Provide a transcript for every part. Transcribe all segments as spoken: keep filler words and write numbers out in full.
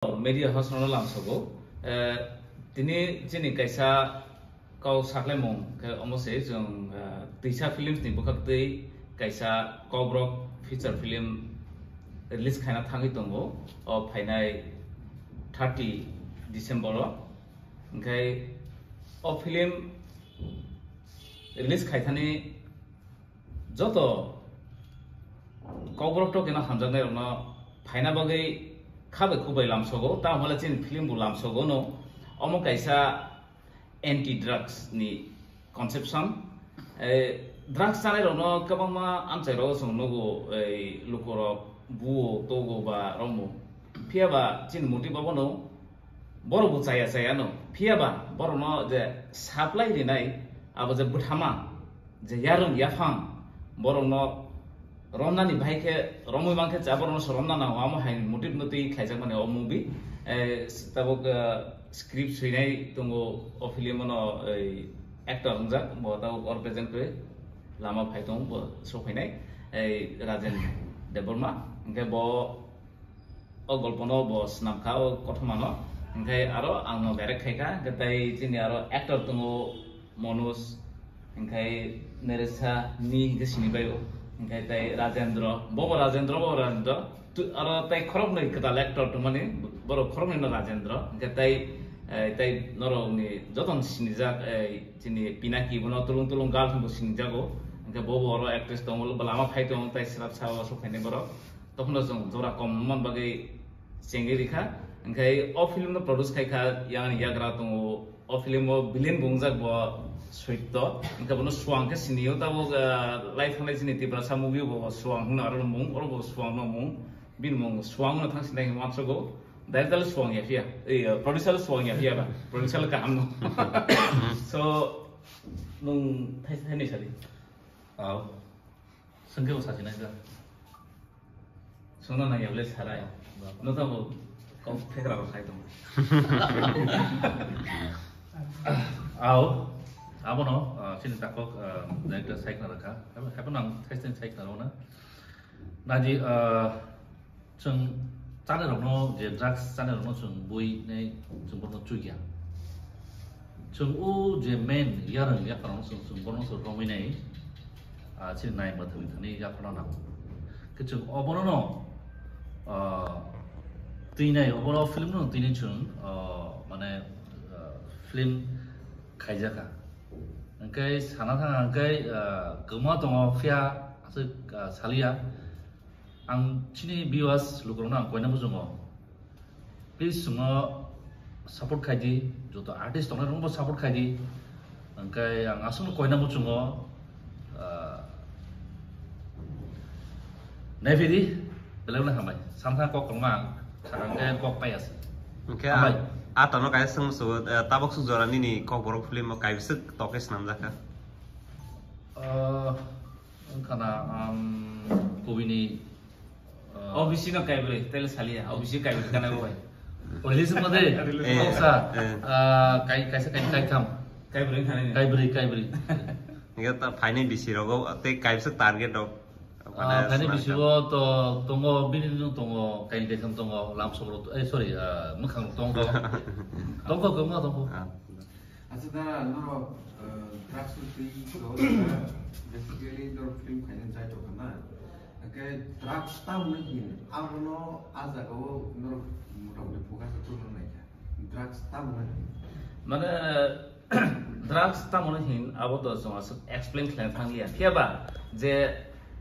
Media house no lamsogo. Eh, tini chini kaisa kau saklaimung khe omo se chwng, eh, Twisa Films ni bwkhak twi kaisa Kokborok feature film release khaina thangwi tongo o phainai thirty December o. Hwnkhe o film release khaithani joto Kokborok tokeno hamjaknairokno phaina bagwi kha bai khuk bai lamsogo, tamo hwnle chini film bo lamsogo no. Omo kaisa anti drugs ni conception. Eh, drugs chanairokno kwbangma amchairok chwng nugo, ei lukurok buo togo ba romgo. Phiya ba chini motive abono borok bo chaya chaya no. Phiya ba borokno je supply rinai abo je bwthama je yarwng yaphang borokno romnani bahai khe romwi mankhe cha borokno se romna nango, amo hai motive no twi khlaijakmani o movie. Eh, tabuk, eh, script swinai tongo o film no, ei actor wngjak bo tabuk or present khe lama phai tongo bo sokphainai, ei Rajen Debbarma. Hwnkhe bo o golpono bo swnam kha o kothomano. Hwnkhe aro ang no direct khai kha, hwnkhe tai chini aro actor tongo Manoj, hwnkhe Neresa ni hwnkhe sini bai o, hwnkhe tai Rajendra, bobo Rajendra, bobo Rajendra. Tu-, aro tai khoroknwi kwtal actor tongmani, borok khoroknwi no Rajendra, hwnkhe tai, eh, tai norokni jotono sinijak, eh, chini Pinaki bono Tulung Tulung Girl hwnbo sinijago, hwnkhe bobo oro actress tongo, lama phai tongo, tai swrapsa o sokphainai borok. Tokhono chwng jora kom man bagwi chengwi rikha. Hwnkhe o film no produce khai kha yang yagra tongo. O film o villain bo wngjak bo Soitto. Hwnkhe bono Suang khe sinio tabuk, ah, live thangnai chini Tiprasa movie bo Suang hwnwi aro mung, oro bo Suang no mung. Bini mung Suang no thang sinai hwnwi uansugo. Director le Suang ya phiya. Ei, ah, producer le Suang ya phiya ba. Producer le kaham no. So, nwng thai-, thainwi sadi. Aw. Swngkhe bo sasinai kha. Swngna nangya bwle sarai. No tamo kok phekra rok khai tongo. Aw, abono, ah, chini takhuk, ah, director saikna rwkha. Haibano ang thaising saikna rwna. Naji, ah, chwng chanai rokno, je drugs chanai rokno chwng bui nai chwng bono chukya. Chwng o je main yarwng yaphang chwng, chwng bono chwng romwi nai, ah, chini nai mwthangwi thani yaphang nango. Khe chwng obono no, ah, twi nai, obono film no twi nai chwng, ah, mane, ah, film khaijakha. Hwnkhe sana thang hwnkhe, ah, kwma tongo phiya aswk, ah, saliya. Ang chini viewers lukurokno ang koina muchungo. Please chwngno support khai di, joto artist tongnai rokno support khai di. Hwnkhe ang aswkno koina muchungo, ah, naiphi di, belai belai hambai. Samtha kok kwrwngma ang sakha hwnkhe kok pai ya se. Hwnkhe hambai. Ang a tongno kaisa swngmung sugo, eh, tabuk swk jora nini Kokborok film o kaibwswk tok khe swnamjakha? Ah, wngkha na, um, kubini O B C no kaibrwi, tele saliya. O B C kaibrwi kana bo bai. Release mode. Eh, kok sa, eh. Ah, kai, kaisa kai, kaitham. Kaibrwi khani. Kaibrwi, kaibrwi. Hingke ta phaini bisi rogo tei kaisa target rok. Ah, phaini bisi bo to tongo, bini no tongo, kai kaitham tongo, lamsok rok, eh, sorry, ah, mwkhang rok tongo. Tongo, tongo, tongo. Ah. Acha da norok, eh, drugs ni twi basically norok film khaina jai tongkha na. Hwnkhe drugs tamo hwn abono a jagao norok mota moti focus khe tubuna naikha. Drugs tamo hwn. Mane, drugs tamo hwn abo to chwng aswk explain khlaina thangliya. Phiya ba je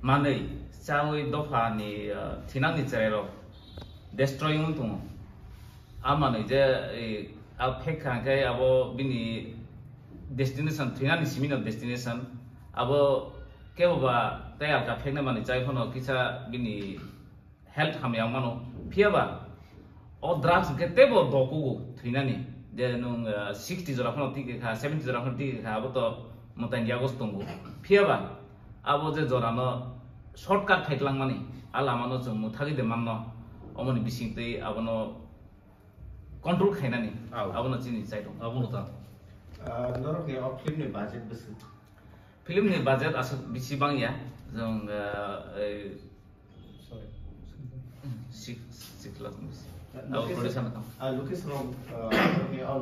manwi chawi dopha ni, eh, thinang ni cherai rok destroy wng tongo. A manwi je, eh, a phek kha hwnkhe abo bini destination, thwinani simi no destination. Abo kebo ba tei alka pheknai manwi chai phano kisa bini health hamya wng mano. Phiya ba o drugs hwnkhe teibo dokugo thwinani. Je nwng, eh, sixty jora phano tike kha, seventy jora phano tike kha, abo to mwtai ni yagos tongo. Phiya ba abo je jora no shortcut khai twlangmani, a lama no chwng mwthagwi de manno, omoni bising twi abono control khainani, Au. Abono chini chai tong. Abono ta. Ah, norok ni o film ni budget bwswk? Film ni budget aswk bisi bang ya, jong, ah, eh, Sorry. Six, six lakh bisi. Location, ah, location of, ah,